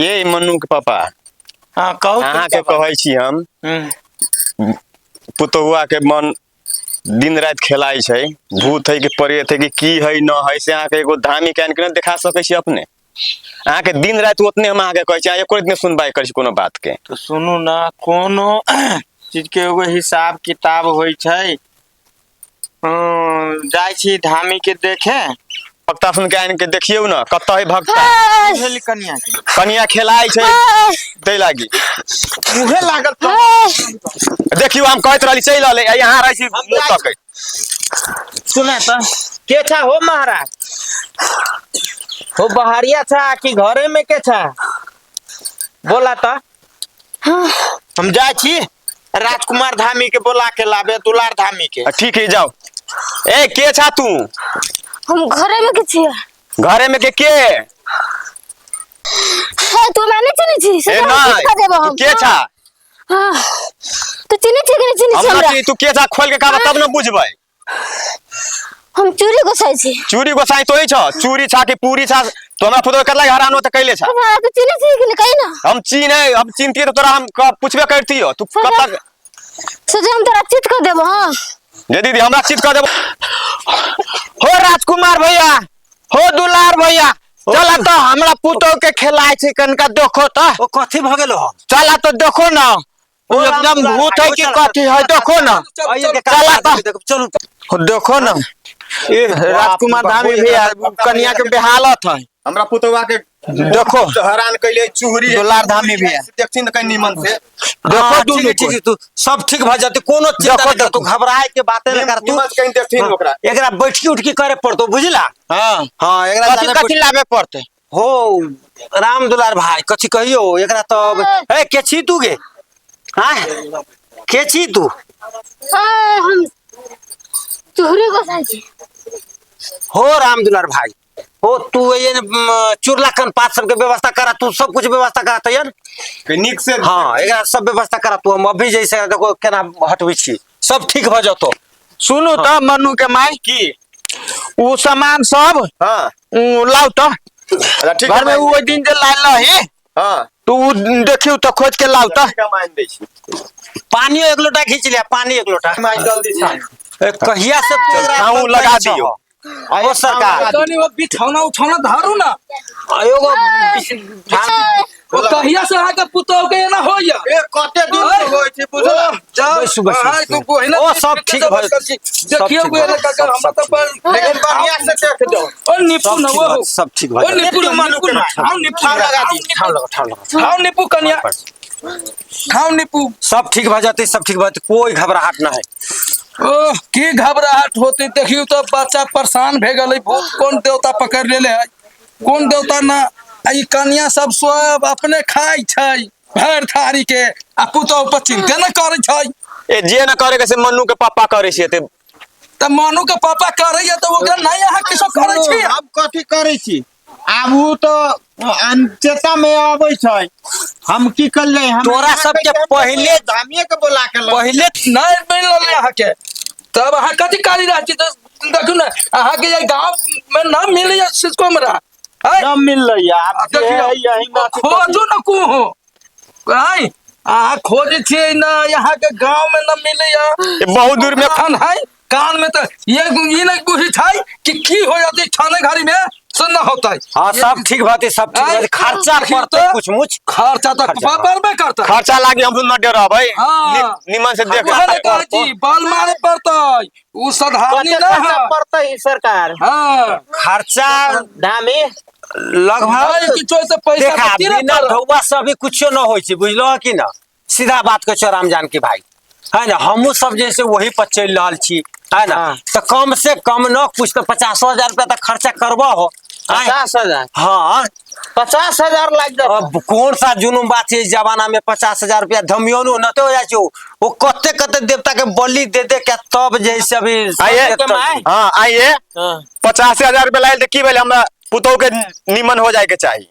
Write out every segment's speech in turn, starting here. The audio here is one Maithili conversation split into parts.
ये मन्नू के पापा। हाँ, कहू। अहाँके कहै छी हम, पुतहुआ के मन दिन राति खेलाइ छै, भूत है कि प्रेत है कि की है न है, से अहाँके एगो धामी के आनि के देखा सकै छी अपने? अहाँके दिन राति ओतने हम अहाँके कहै छी, अहाँ एको दिन सुनवाइ करै छी कोनो बात के? तऽ सुनू ने, कोनो चीज के एगो हिसाब किताब होइ छै। जाइ छी धामी के देखे। भक्ता सुन के आनि के देखियौ ने, कतऽ है भक्ता? भेल कनिया के? कनिया खेलाइ छै तै लागी। मुहे लागल तो। देखियौ, हम कहैत रहली चलि रहलै, यहाँ रहै छी मुँह तकै। सुने तऽ, के छा हो महाराज? हो बहरिया छा कि घरे में के छा? बोला तऽ। हम जाइ छी राजकुमार धामी के बोला के लाबे, दुलार धामी के। ठीक है, जाओ। ए, के छा तू? हम घरे में के छियै। घरे में के के? हे, तू हमरा नहि चिन्है छी? ए से नहीं, खा देबो तू हम। के छा? हाँ, तू चिन्है छी कि नहि चिन्है छी हम हमरा? ना, तू के छा खोल के कहबा तब न बुझबै। हम चूड़ी गोसाइ छी। चूड़ी गोसाई तो ही छ, चूड़ी छा कि पूरी छा? तो हमरा पुतोह कतला हरानो त कैले छा? हमरा तू चिन्है छी कि नहि, कही ना। हम चिन्है, हम चिन्हतियै त तोरा हम पूछबे करतियो तू कब तक। सोचे हम तोरा चित कर देबो। हाँ जे दीदी, हमरा चित कर देबो। हो राजकुमार भैया, हो दुलार भैया, चला तो हमरा पुतोह के खेलाय छै, कनका देखो तो। ओ कथी भऽ गेलो? चला तो देखो ना, ओ एकदम भूत है कि कथी है, देखो ना। चला तो। चलू। देखो ना, ए राजकुमार धामी भैया, कनिया के बेहालत है। हमरा पुतोहा के देखो। हरान कैले चूहरी। दुलार धामी भैया। देखथिन त कहीं नीमन से। देखो। हाँ, दुनू ठीक है, ठीक है, तू सब ठीक भऽ जेतै, कोनो चिंता देखो, नहीं कर तू, देखो। घबराए के बाते नहीं कर तू। नीमन से कहीं देखथिन ओकरा। एकरा बैठकी उठकी करे पड़तो, बुझला? हाँ। हाँ, एकरा कथी जाने कथी लाबे पड़ते? हो राम दुलार भाई, कथी कहियो एकरा तब। ए, के छी तू गे? हाँ, के छी तू? हाँ, हम चूड़ी गोसाइ छी। हो राम दुलार भाई, हो तू ये चुरला कन पात सबके व्यवस्था करा तू, सब कुछ व्यवस्था करा तैयार। नीक से। हाँ, एकरा सब व्यवस्था करा तू, हम अभी जैसे देखो केना हटबै छी, सब ठीक भऽ जतो। सुनू तऽ मनु के माय। की? उ सामान सब हाँ। उ लाउ तऽ। अच्छा, ठीक घर में है। उ ओहि दिन जे लायल रही। हाँ। तो उ देखियौ तऽ खोज के लाउ तऽ। ठीक है, मान दै छी। पानियो एक लोटा खींच लिया, पानी एक लोटा। माय, जल्दी से। ए, कहिया से तू एकरा छाँव तंग लगा करै छहो? दियौ। ओ सरकार। तनी वो बिछौना उछौना धरू ना। एगो वो कहिया से अहाँके पुतोह के एना होइया? ए, कते दिन से होइ छै, बुझल? जाउ। बैसू, बैसू। अहाँ तो ओहिना ओ, सब ठीक भऽ जेतै। सब देखियौ ठीक गोरे भऽ काका, सब हमरा सब तऽ पर लेकिन बढ़िया से देख दो। ओ निपू सब न ठीक ओ भऽ सब ठीक भऽ ओ जेतै। निपू न, निपू न, ठाउ निपू, ठाव लगा दी। ठाव लगा, ठाव लगा। ठाउ निपू कनिया, ठाउ निपू। सब ठीक भऽ जेतै, सब ठीक भऽ जेतै, कोई घबराहट न है। ओह, की घबराहट होते? देखियौ तऽ बच्चा परेशान भए गेलै। भूत कोन देवता पकड़ लेले है, कोन देवता ना। आ ई कनिया सब सब अपने खाइ छै भरि थारी के, आ पुतोह पर चिंते न करै छै। ए, जे न करे के से मन्नू के पापा करे छै ते। तऽ मनु के पापा करैया तऽ ओकरा नहि अहाँ किछो करै छी? आब कथी करै छी? आब उ तऽ अनचेता में अबै छै, हम की करले हम? तोरा सबके पहिले धामिये के बोला के लऽ। पहिले नहि मिलल अहाँके, तब अहाँ कथी कारी रहै छी? तऽ देखू ने, अहाँके ये गाँव में न मिलैया सिस्को हमरा आँय? न मिललै आब जे देखियौ, है यही न। खोजू न कुहो आँय, अहाँ खोजै छियै न, अहाँके गाँव में न मिलैया। ए, बहुत दूर में। कान है कान में तऽ ये ई नहि बुझै छै कि की हो जाती छाने घड़ी में से न होतै। हाँ, सब ठीक भऽ जेतै, सब ठीक भऽ जेतै। खर्चा देखियौ पड़तै तऽ। कुछ मुछ। खर्चा तऽ खर्चा। पड़बे करतै। खर्चा लागी, हम न डरबै। हाँ। निमन से देख। उहे ने कहै छी, बल मारे पड़तै, उ साधारणी कते न खर्चा है। पड़तै सरकार? हाँ। खर्चा धामी। लगभग नहीं किछो से पैसा देखा, तऽ तीरे बिना पड़त। ढौआ से अभी कुछो न होइ छै, बुझलो कि न? सीधा बात कहै छौ राम जानकी भाई, है ना? हमहूँ सब जे छै वही पर चलि रहल छी, है ना? हाँ। तऽ कम से कम न कुछ तऽ 50,000 रुपया तऽ खर्चा करबो हो, आँय? 50,000? हाँ। 50,000 लागि जात। अब कौन सा जुनूम बात छै जमाना में? 50,000 रुपया धमियोनो नते हो जाइ छै। ओ कते कते देवता के बलि दे दे के तब जे से अभी आइए। हाँ, आइए। 85,000 रुपया लायल तऽ की भेलै? हमरा पुतोह के निमन हो जाय के चाही।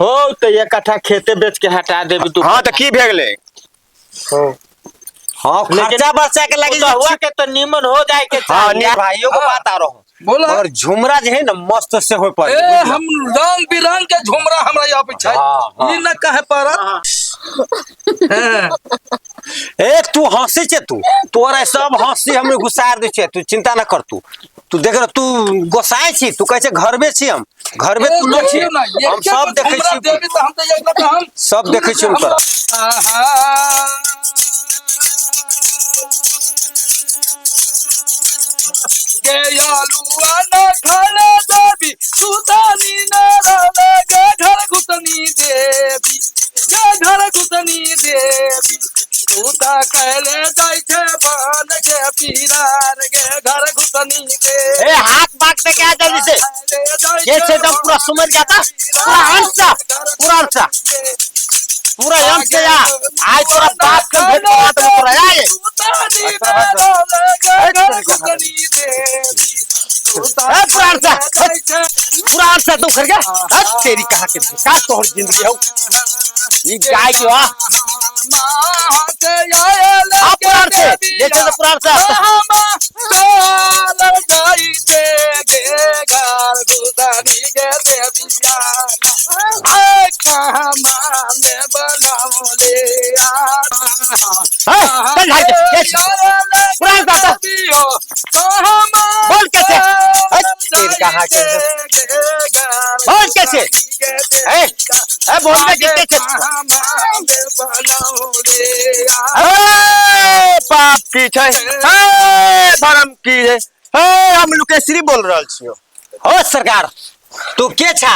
हो तऽ एक कट्ठा खेते बेच के हटा देब तू। हाँ, तऽ की भए गेलै? हाँ, लेकिन खर्चा बर्चा के लगी। पुतहुआ के तऽ नीमन हो जाय के हाँ, चाही। भाइयों को बात आ रहा। बोला। और झुमरा जे है ना मस्त से होय पर ए हम रंग बिरंग के झुमरा हमरा यहाँ पे छै। हाँ, हाँ। ई न कहे पड़त। हाँ। ए तू हंसी छे तू तोरा सब हंसी हम घुसार दै छै तू चिंता न कर तू तू देख रह तू गोसाइ छी तू कहै छै घरबे छी हम घरबे ए, तू न छी देखियौ ना, हम एके सब गो देखै झुमरा छी देबी तऽ हम तऽ एक तऽ हम सब देखै छी हम तोरा। आहा। गे आलुआ न खाले देबी सुतानी न रहले गे घर घुसनी देबी गे घर घुसनी देबी तू ता कहले जाइ छै बन के पीरार गे घर घुसनी देबी ए हाथ बाग दे के आ जल्दी से ये से एकदम पूरा समझ जाता पूरा अंत से पूरा अंत से पूरा अंत से आ आज तोरा बाप के भेंट करा देबो तोरा आए ए पूरा अंत से पूरा अंत से तू कर गया हट तेरी कहा के का तोहर जिंदगी हो ई गाय के वाह आ पूरा अंत से ये से पूरा अंत से ए चल भाई ये पूरा अंत से बोल कैसे हट तेरी कहा के बोल कैसे ए ए बोल में कितने से ए पाप की छै ए धर्म की छै ए हम लुकेश्री बोल रहल छियो। हो सरकार तू के छा?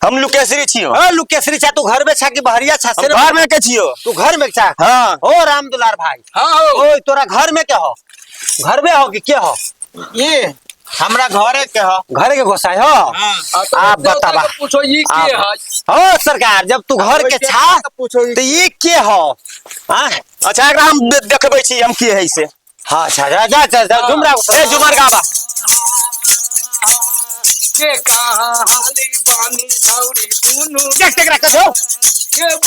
हम लुकेश्री छियो। ओ लुकेश्री छा तू घर में छा कि बहरिया छा? हम घर में के छियो। तू घर में छा? हाँ। ओ राम दुलार भाई। हाँ हो। ओए तोरा घर में के हो? घर में हो कि के हो? ये हमरा घरे के हो। घरे के गोसाई हो? हाँ, तो आप देवता बताबा। के पूछो ई के आप- है। हो सरकार जब तू घर के छा पूछो तो ये के हो? हाँ? अच्छा एकरा हम देखबै छी हम के है से। हाँ अच्छा जा जा जा जा झुमरा ए झुमर गाबा। के कहाँ हाली बानी छौरी दुनू देख देख रखा हो।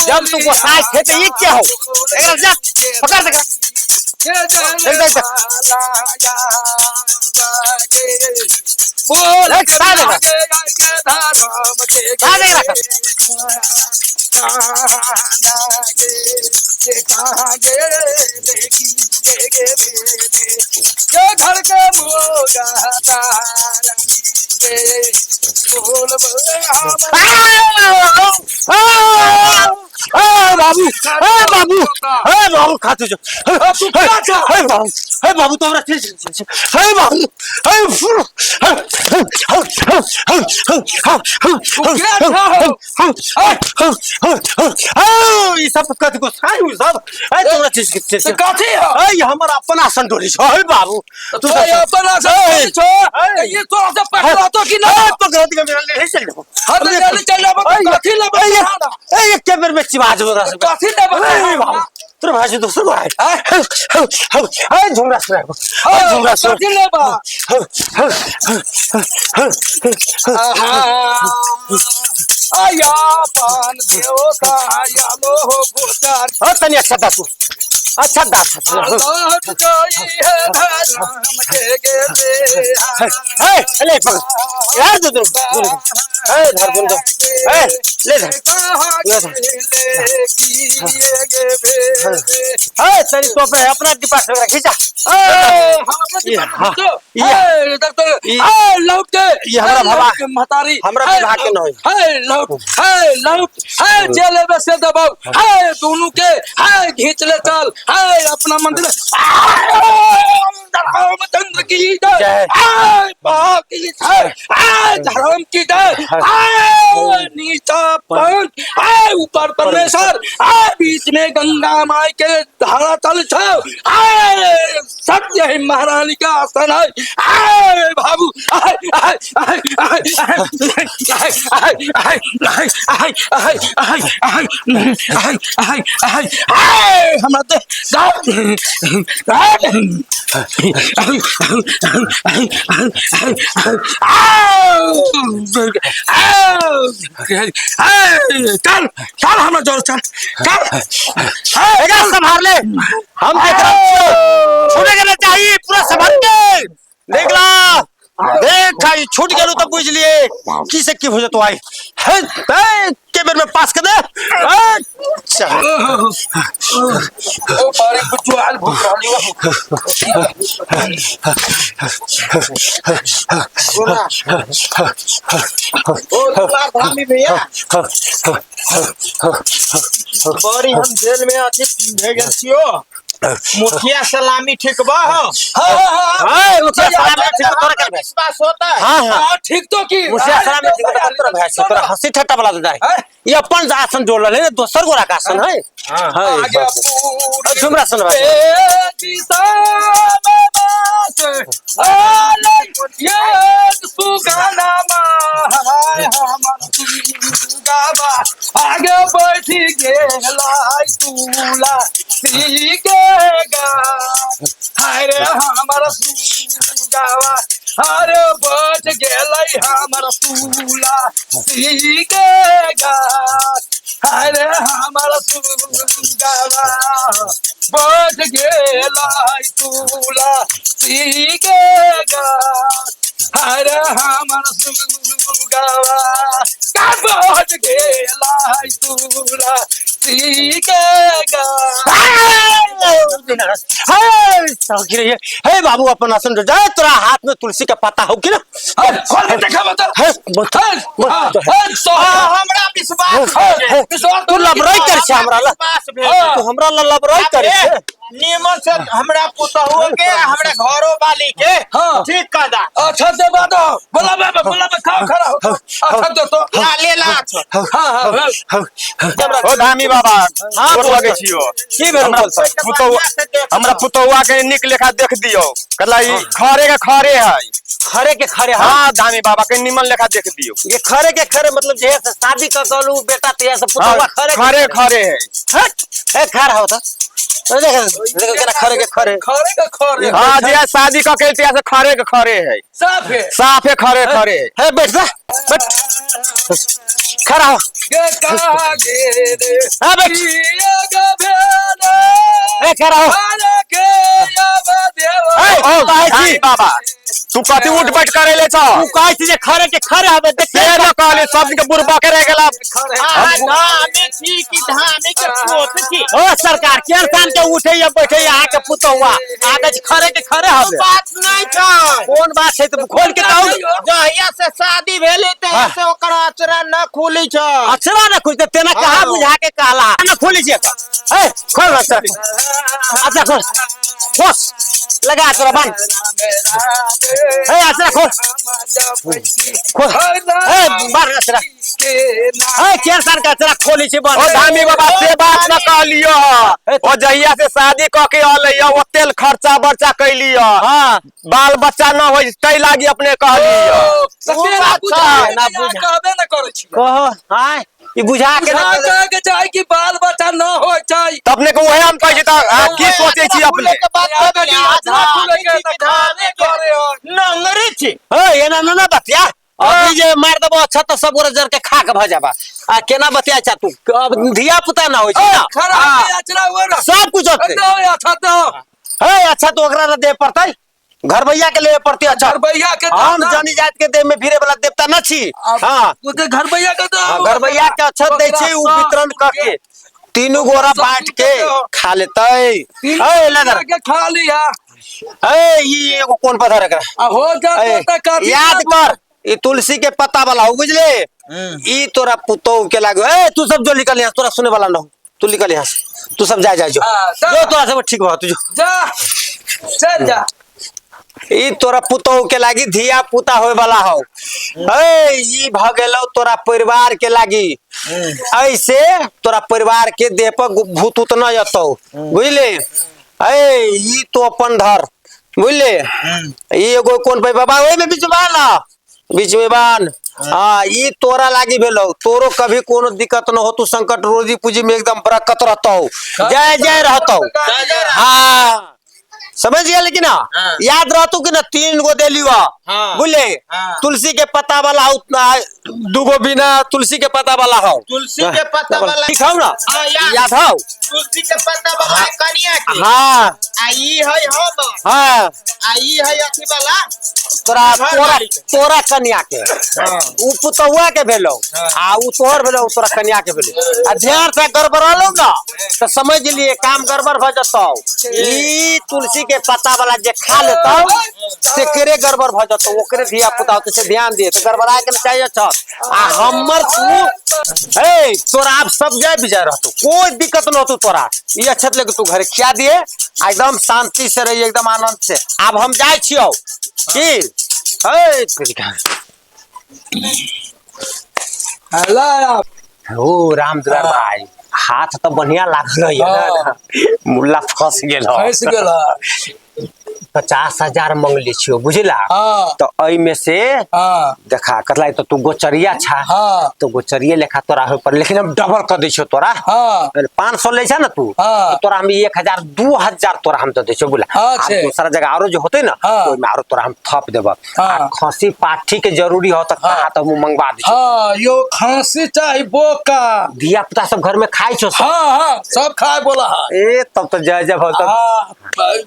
जब तू गोसाई थे तो ये क्या हो? एकरा जा पकड़ देख। देख, देख, देख। बोल देख, सा देख। सा देख रखा। के घर के मोगा बोल बाबू ए बाबू ए बाबू खाते जो हे बाबू हे बाबू तो हमरा हे बाबू हे ई सब कथि को खाइ उ सब ए तोरा चीज के से कथी हो? ए हमर अपन आसन डोली छो हे बाबू तू अपन आसन छो ये तोरा से पकड़ातो कि ना? ए पकड़ के मेरा ले चल जाओ। हाँ तो चल चल जाबो तो कथी लेबो? ए एक के बेर में चिबा जो रस कथी लेबो? ए बाबू तोर भाई से दोसर भाई ए झुमरा सुना ए झुमरा सुना कथी लेबो? आया पान देवता आया लो गोचार। ओ तनी अच्छा दासू अच्छा दास लौट जाई है धर्म के गे ए ले पकड़ यार दो दो ए धर दो दो ए ले धर ले धर ए तनी तो पे अपना डिपार्टमेंट रखी जा लौट के ये हमरा भवा महतारी हमरा विभाग के न होई। है लौट है लौट है जे लेबे से दबाओ है दोनों के है घींच ले चल है अपना मंदिर रामचंद्र की जय जय। है बाप की जय है धर्म की जय है नीचा पंथ है ऊपर परमेश्वर है बीच में गंगा माई के धारा चल छो है सत्य है महारानी का आसन है है बाबू आय आय आय आय आय आय आय आय आय आय आय आय आय आय आय आय हमरा ते चल चल हमरा जोर चल चल एकरा संभाल ले हम देख रहे छूने के ना चाहिए पूरा संभाल के देख ला देख छूट गेलू तो बुझ लिए की से की हो जतो आई। हे हे, के बेर में पास कर दे। ए, चल। ओ बारी बुझु आल भूख रहली हो। ओ दुआर धामी भैया, बड़ी हम जेल में अथी भे गेल छियो। मुखिया सलामी ठीक बा हो? हाँ हाँ हाँ। ए, मुखिया सलामी ठीक तोरा कर बे। विश्वास होता है? हाँ हाँ। हाँ, ठीक तो की मुखिया सलामी ठीक तोरा भाई से तोरा हंसी ठट्टा वाला दे। हैं? ये अपन आसन जोड़ रहे दोसर गोरा का आसन है। हाँ। है आगे बस। पूरे झुमरा सुन भाई। आगे बैठी गेला तुला सीके गा, हाय रे हमर सुगावा, अरे बैठ गेलै हमर तुला सीके गा, हाय रे हमर सुगावा, बैठ गेलै तुला सीके गा, हाय रे हमर सुगावा, का बैठ गेलै तुला सीके गा। हे बाबू अपन आसन जो जाए तोरा हाथ में तुलसी का पत्ता हो कि ना? खोल के देखा बता। हे, बोल बोल, हमरा विश्वास हे, भे हे, तू लबराई कर छे हमरा ला। विश्वास भे तू हमरा ला लबराई कर छे। नियमन से हमरा पुतहुओ के हमरा घरो वाली के हाँ। ठीक कर दा। अच्छा से बात हो, बोला बे बोला बे खाओ खड़ा हो। अच्छा दे तो। ला ले ला अच्छा। हाँ हाँ हाँ। ओ धामी बाबा, हाँ, गोर बोल। लगै छियो। की भेल बोल सर? पुतहु, हमरा पुतहुआ के नीक लेखा देख दियो, कहला ई खरे के खरे है। खरे के खरे? हाँ। हाँ धामी बाबा के निमन लेखा देख दियो। ये खरे के खरे मतलब जे से शादी कर गलू बेटा ते से हाँ, पुतवा खरे के खरे खरे है। हट, ए खरा होता देख देख केना खरे के खरे। खरे के खरे। हाँ जे शादी क के से खरे के खरे है। साफ है। साफे खरे खरे। हे बैठ जा, बैठ, खड़ा हो। के का गे रे हाँ, बैठ। ये भेले ए खड़ा हो। अरे के अब देव। ए, ओ कहै छी धामी बाबा, तू कथी उठ बैठ करे ले छ? तू कहै छी जे खरे के खरे हवे देख। से न कहली, सब के बुढ़बा के रह गेला। अहाँ धामी छी कि धामी के पोत छी? ओ सरकार के इंसान के उठे या बैठे या आके पुतहुआ आके खरे के खरे हवे। बात नहीं छै। कोन बात छै त खोल के कहू। जहिया से शादी भेलै तहिया से ओकर अचरा न खुली छै। अक्षरा न खुलते तेना कहा बुझा के कहला न खोली छी एकर। ए खोल अक्षरा, अच्छा खोल, खोस लगा अक्षरा बांध। ए अक्षरा खोल खोल, ए बार अक्षरा, ए केर सार के अक्षरा खोली छी बंद। ओ धामी बाबा से बात न कहलियो। ओ जहिया से शादी क के अलै ओतेल खर्चा बर्चा कैलियो। हां बाल बच्चा न होय तै लागी अपने कहलियो। तेरा बुझा ना बुझा। कहबे न करै छी। कहो हां ई बुझा के बुझा न कहे के चाही कि बाल बच्चा न होय चाही। त अपने के उहे हम कहै छी त अहाँ की सोचै छी अपने? नंगरी छी। ए एना न न बतिया, अभी जे मार देबो अच्छा त सब गोरा जर के खा के भ जाबा। आ केना बतिया चा तू, अब धिया पुता ना होय छै ना। खरा हाँ, अचरा हुए ना। सब कुछ होते। दो अच्छा दो। हे अच्छा तो ओकरा ला दे पड़तै, घर भैया के ले पड़तै। अच्छा घर भैया के हम जनी जात के देह में भिड़े वाला देवता न छी। हां घर भैया के दो। हां, घर भैया के अच्छा दै छै उ वितरण क के तीनू गोरा बांट के खा लेतै। ए ले धर। के खा लिया। ए ई एगो कोन पत्थर एकरा? आ हो जा ए, तो काफी याद कर ई तुलसी के पत्ता वाला हो बुझले। ई तोरा पुतोह के लागो। ए तू सब जो निकल यहाँ, तोरा सुने वाला न हो, तू निकल यहाँ से, तू सब जा जा जो। हाँ, जा। जो तोरा सब ठीक बा तू जो जा चल जा। ई तोरा पुतोह के लागी धिया पुता होए वाला हो। ए ई भ गेलौ तोरा परिवार के लागी। ऐसे तोरा परिवार के देह पर भूत उत न अतौ बुझले। ए ई तो अपन धर बुझले। ई एगो कोन पे बाबा ओइ में बीच में बान ना, बीच में बान। हाँ ई तोरा लागी भेलौ, तोरो कभी कोनो दिक्कत न हो, तू संकट रोजी पूंजी में एकदम बरकत रहतौ, जय जय रहतौ। हाँ समझ गेल कि ना? याद रहतौ कि ना? 3 गो देलियो बुझले। तुलसी के पत्ता वाला हो, उतना 2 गो बिना तुलसी के पत्ता वाला हो। तुलसी के पत्ता वाला ठीक हौ ना? हाँ, याद। याद हौ? तुलसी के पत्ता वाला है कनिया के। हाँ आ ई है हम। हाँ। आ ई है अथी वाला। तोरा तोरा तोरा कन्या के। हाँ। उ पुतहुआ के भेलो आ उ तोहर भेलो, उ तोरा कन्या के भेलो। आ ध्यान से गड़बड़ालो ना तो समझ लिए काम गड़बड़ भ जतौ। ई तुलसी के पत्ता वाला जे खा लेतौ तेकरे गड़बड़ भ जतौ, ओकरे धिया पुता होतै, से ध्यान दिए तो गड़बड़ाए के न चाहिए छ। आ हमर तू ए तोरा आप सब जाय बिजाय रहतौ, कोई दिक्कत न होतौ तोरा। ई अच्छत लेके तू घरे खिया दिए आ एकदम शांति से रही, एकदम आनंद से। आब हम जाइ छियौ की हे। अला ओ राम दुलार भाई, हाथ तो बढ़िया लागल है ना। मुल्ला फंस गेल हौ। फंस गेल हँ। 50,000 मंगले छियो बुझला। हाँ। तो एहि में से हाँ। देखा कतला तो तू गोचरिया छा। हाँ। तो गोचरिये लेखा तोरा होय पर, लेकिन हम डबल कर दै छियो तोरा। हाँ। 500 लै छै ना तू। हाँ। तो तोरा हम 1000 2000 तोरा हम दे दै छियो बुझला। हाँ, आ छै। दोसरा जगह आरो जे होतै ना, हाँ। ओहिमे आरो तोरा हम थप देब। हाँ। आ खसी पाठी के जरूरी हो त कहा त हम मंगवा दै छियो। हाँ, यो खांसी चाही बोका। धिया पुता सब घर में खाइ छौ सब। हाँ हाँ, सब खाए बोला है। ए तब तो जय जय भव तब। हाँ,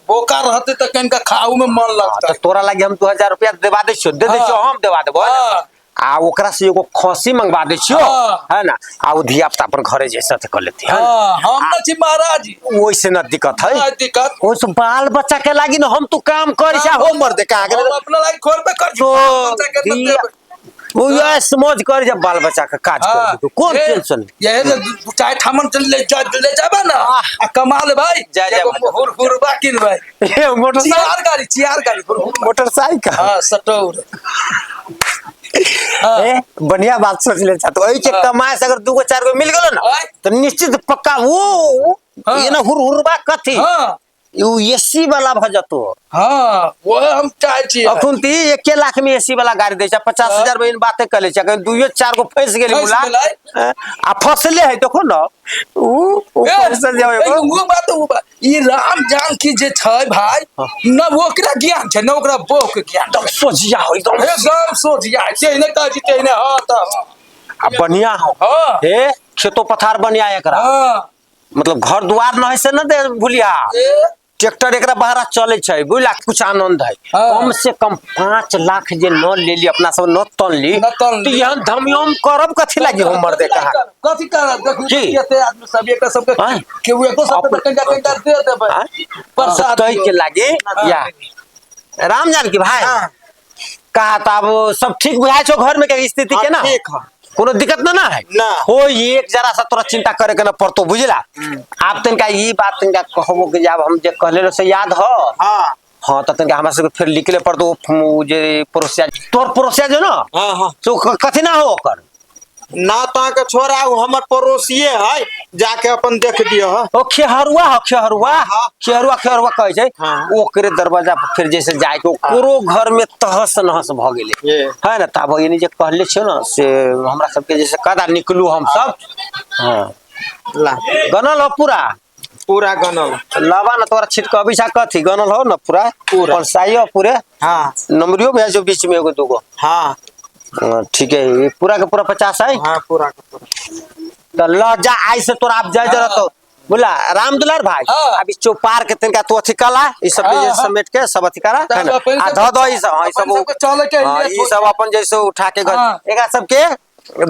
बोका रहते तो कनिका खाऊ में मन लगता। तो तोरा लागी हम 2000 रुपया देवा दै छियो, दे दै छियो, हाँ। हम देवा देबो, है ना? हाँ। आ ओकरा से एगो खसी मंगवा दै छियो, हाँ। है ना? आ उ धिया पुता अपन घरे जैसे त कर लेती, है ना? हाँ, हम न छी महाराज। ओइसे न दिक्कत है। ना दिक्कत। ओइसे बाल बच्चा के लागी न हम तू काम करी छा हो मर दे कहाँ के। हम अपना लागी खोल पे कर छी, तो बाल बच्चा के न धिया- देबै। ओ यस मौज कर जब बाल बच्चा के काज कर हाँ, तू कोन ये- टेंशन। यही जे दू चारि ठामन चल ले जा ले जाबे ना, आ कमा ले भाई। जा- जा एगो भाई। हुर हुरबा किनबै। ए मोटरसाइकिल, चियार गाड़ी, चियार गाड़ी, हुर हुर। मोटरसाइकिल। हाँ, सटौर। हाँ। ए बढ़िया बात सोच ले छा। तो एहि के हाँ। कमाए से अगर 2 गो 4 गो मिल गेलो ना आय। तो निश्चित पक्का वो हाँ। ये ना हुर हुरबा कथी हाँ। उ एसी वाला भ जतो। हाँ, वो हम चाहे छियै। अखुन ती 1 लाख में एसी वाला गाड़ी दै छै, 50,000 में इन बाते कर ले छै। अगर 2-4 गो फंस गेली फंसि मुला, गेलै। हैं? आ फसले है देखो ना, उ उ ए, फंसल जाओ ए, एगो। उ बात, उ बात। ई राम जानकी जे छै भाई, न ओकरा ज्ञान छै न ओकरा बहू के ज्ञान एकदम सोझिया हो, एकदम एकदम सोझिया है। जेहने कहै छी तेहने हाँ त हाँ। आ बढ़िया हो। हाँ। हे खेतो पथार बढ़िया एकरा। हाँ। मतलब घर द्वार न है से न दे भुलिया। ए, ट्रैक्टर एकरा बहरा चले छै बुझला, कुछ आनंद है। हाँ। कम से कम 5 लाख जे न लेली अपना सब न तन ली, न तन तो ली। यहन धमयम करब कथी लागी हमर दे कहा। कथी करब? देखू की? कते आदमी सब एकरा सबके आँय? केहू एको सबके अपन- कनिका कनिका दे देबै। आँय? प्रसाद तै के लागी या राम जानकी भाई। हाँ। कहा तो अब सब ठीक बुझाइ छौ घर में के स्थिति हाँ, के ना? ठीक है। कोनो दिक्कत ना ना है? ना। हो एक जरा सा तोरा चिंता करे के ना पड़तो बुझला। आप तनिका ई बात तनिका कहबो कि जब हम जे कहले रहो से याद हो। हाँ। हाँ, तो तनिका हमरा सबके फिर लिखले पड़तो उ जे पड़ोसिया, तोर पड़ोसिया जो ना? हाँ, हाँ। तो कथी ना हो ओकर? ना तो अहाँके छोरा उ हमर पड़ोसिए है, जाके अपन देख दियो ह। ओ खेहरुआ हो, खेहरुआ। हाँ। खेहरुआ, खेहरुआ कहै छै। हाँ। ओकरे दरवाजा पर फिर जैसे जाय के ओकरो घर में तहस नहस भ गेलै। ये। है ना? तब यानी जे कहले छियो ना से हमरा सबके जैसे कदा निकलू हम सब। हाँ। ला। गनल हो पूरा? पूरा गनल। लावा ना तोरा छिटकबी छा कथी गनल हो ना पूरा? पूरा। और साइयो पूरे? हाँ। नंबरियो भी है जो बीच में एगो दूगो। हाँ। हाँ, ठीक है, ये पूरा के पूरा 50 है? हाँ, पूरा के पूरा। तो ल जा आई से तोरा आप जाय जरा तो बोला राम दुलार भाई। हाँ। अब इस चौपार के तनिका तू अथी कला, ई सब हाँ, जे हाँ। समेट के सब अथी करा, है ना? अपन आ सब- धऽ दऽ ई सब, हाँ, ई सब अपन सबके चले के हाँ, लिए ई सब अपन जैसे उठा के घर हाँ। एकरा सबके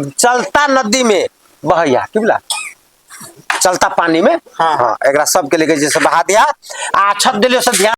चलता नदी में बहैया की बोला चलता पानी में। हाँ। हाँ, एकरा सबके लेके जैसे बहा दिया आ छत दिलियो से ध्यान